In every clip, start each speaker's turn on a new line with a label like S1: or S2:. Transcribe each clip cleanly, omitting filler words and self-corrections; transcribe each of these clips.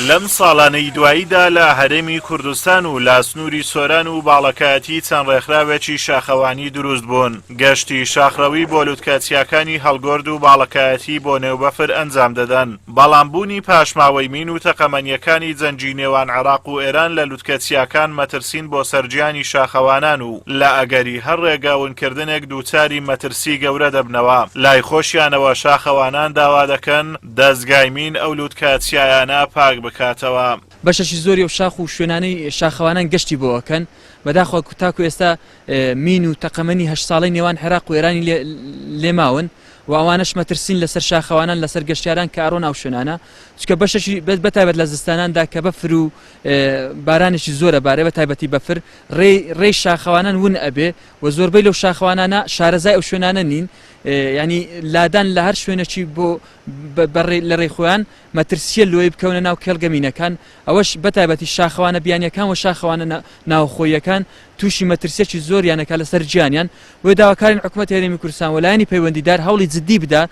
S1: لەم ساڵانەی دواییدا لە هەرێمی کوردستان و لە سنووری سۆران و باڵەکایەتی چەند ڕێکخراوێکی شاخەوانی دروست بوون، گەشتی شاخڕەوی بۆ لوتکە چیاکانی هەڵگۆرد و باڵەکایەتی بۆ نێو بەفر ئەنجام دەدەن، بەڵام بوونی پاشماوەی مین و تەقەمەنییەکانی جەنگی نێوان عێراق و ئێران لە لوتکە چیاکان مەترسین بۆ سەر گیانی شاخەوانان و لە ئەگەری هەر ڕێگە ونکردنێک دووچاری مەترسی گەورە دەبنەوە، لای خۆشیانەوە شاخەوانان داوا دەکەن دەزگای مین ئەو لوتکە چیایانە پاک بکاتەوە.
S2: بەشێکی زۆری ئەو شاخ و شوێنانەی شاخەوانان گەشتی بۆ ئەکەن، بەداخەوە تاکو ئێستا مین و تەقەمەنی هەشت ساڵەی نێوان عێراق و ئێرانی لێ ماون و ئەوانەش مەترسین لەسەر شاخەوانان لەسەر گەشتیاران کە ئەڕۆن ئەو شوێنانە چونکە بەشێکی بە تایبەت لە زستاناندا کە بەفر و بارانێکی زۆرە بارێ بە تایبەتی بەفر ڕێی ڕێی شاخەوانان ون ئەبێ و زۆربەی لەو شاخەوانانە شارەزای ئەو شوێنانە نین ینی لادان لە هەر شوێنێکی بۆ لە ڕێی خۆیان مەترسیە لۆی بکەونە ناو کێڵگە مینەکان ئەوەش بەتایبەتی شاخەوانە بیانیەکان و شاخەوانە ناوخۆییەکان تووشی مەترسیەکی زۆریان ئەکات لەسەر گیانیان، بۆیە داواکارین حکومەتی هەرێمی کوردستان و لایەنی پەیوەندیدار هەوڵی جدی بدا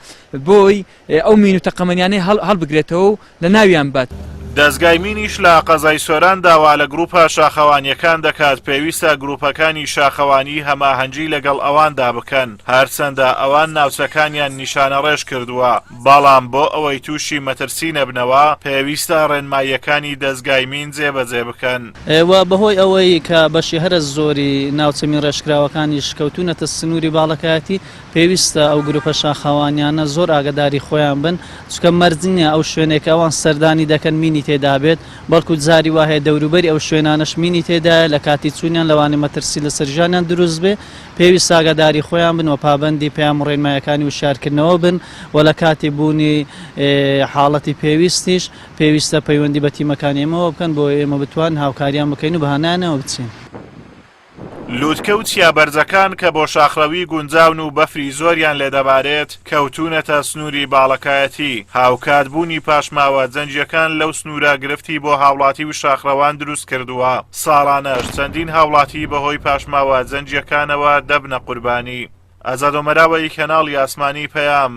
S2: بۆی ئەو مین و تەقەمەنیانەی هەڵبگرێتەوە و لەناویان بات.
S1: دەزگای مینیش لە قەزای سۆران داوا لە گروپە شاخەوانییەکان دەکات پێویستە گروپەکانی شاخەوانی هەماهەنگی لەگەڵ ئەواندا بکەن، هەرچەندە ئەوان ناوچەکانیان نیشانەڕێژ کردووە، بەڵام بۆ ئەوەی تووشی مەترسی نەبنەوە پێویستە ڕێنماییەکانی دەزگای مین جێبەجێ بکەن.
S3: و بەهۆی ئەوەی کە بەشی هەرە زۆری ناوچە مینڕێژکراوەکانیش کەوتوونەتە سنووری باڵەکایەتی، پێویستە ئەو گروپە شاخەوانیانە زۆر ئاگاداری خۆیان بن، چونکە مەرج نییە ئەو شوێنەی کە ئەوان سەردانی دەکەن مینی تێدابێت، بەڵکو جاری وا هەیە دەوروبەری ئەو شوێنانەش مینی تێدایە، لە کاتی چوونیان لەوانەیە مەترسی لەسەر ژیانیان دروست بێ. پێویستە ئاگاداری خۆیان بن و پابەندی پەیام و ڕێنمایەکانی وشیارکردنەوە بن و لە کاتی بوونی حاڵەتی پێویستیش پێویستە پەیوەندی بە تیمەکانی ئێمەوە بکەن بۆ ئێمە بتوانین هاوکاریان بکەین و بە هانایانەوە بچین.
S1: لوتکە و چیا بەرزەکان کە بۆ شاخڕەوی گونجاون و بەفری زۆریان لێدەبارێت، کەوتوونەتە سنووری باڵەکایەتی، هاوکات بوونی پاشماوە جەنگییەکان لەو سنوورە گرفتی بۆ هاوڵاتی و شاخڕەوان دروستکردووە. ساڵانەش چەندین هاوڵاتی بەهۆی پاشماوە جەنگییەکانەوە دەبنە قوربانی. ئازاد ئۆمەراوەی کەناڵی ئاسمانی پەیام،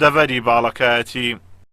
S1: دەڤەری باڵەکایەتی.